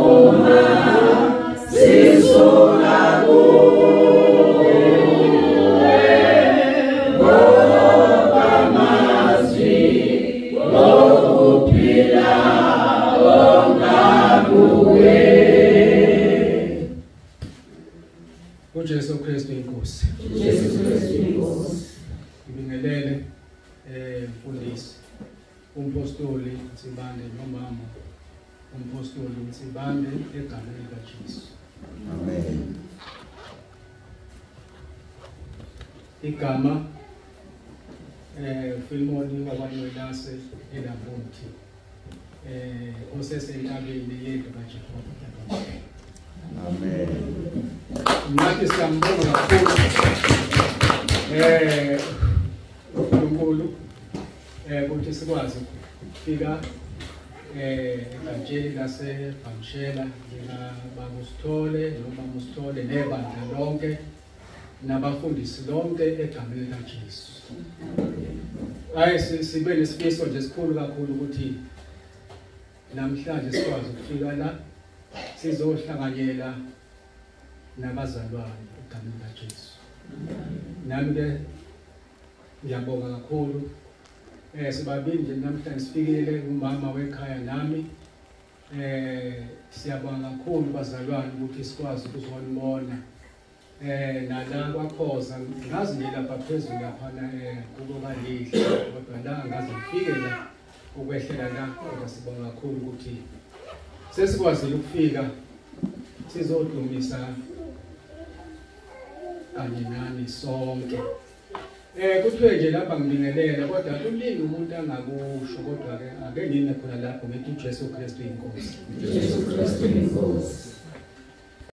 Siphuma sisuka kuwe ngokwamazwi okuphila ongakuwe. uJesu Kristu inkosi. Jesu Kristu inkosi. Ngibingelele mfundisi umpostoli Nsibande nomama umpostoli Nsibande egameni likaJesu. Amen. Igama Filimoni wakwaNwelase eLambomthi osesentabeni yendlu kaJehova. Amen. Nathi siyambonga kakhulu uNkulunkulu ukuthi sikwazi ukufika egatsheni laseBhamshela njengabakusithole noma musithole nebandla lonke nabafundisi lonke egameni likaJesu. Hayi, sibe nesifiso nje esikhulu kakhulu ukuthi namhlanje sikwazi ukufika la sizohlanganyela nabazalwane egameni likaJesu. Nami ke ngiyabonga kakhulu. Sibabili nje namhlanje sifikile, umama wekhaya nami. Siyabonga kakhulu bazalwane ukuthi sikwazi ukuzonibona. Nala kwakhoza ngazi nje lapha phezulu lapha kubo kaLihle, kodwa la ngaze ngifike la ukwehlela la, kodwa sibonga kakhulu ukuthi sesikwazile ukufika sizodumisa kanye nani sonke. Kuthiwe nje lapha ngibingelele, kodwa kuningi umuntu angakusho, kodwa ke ake ngime khona lapho ngithi uJesu Kristu inkosi. Jesu Kristu inkosi.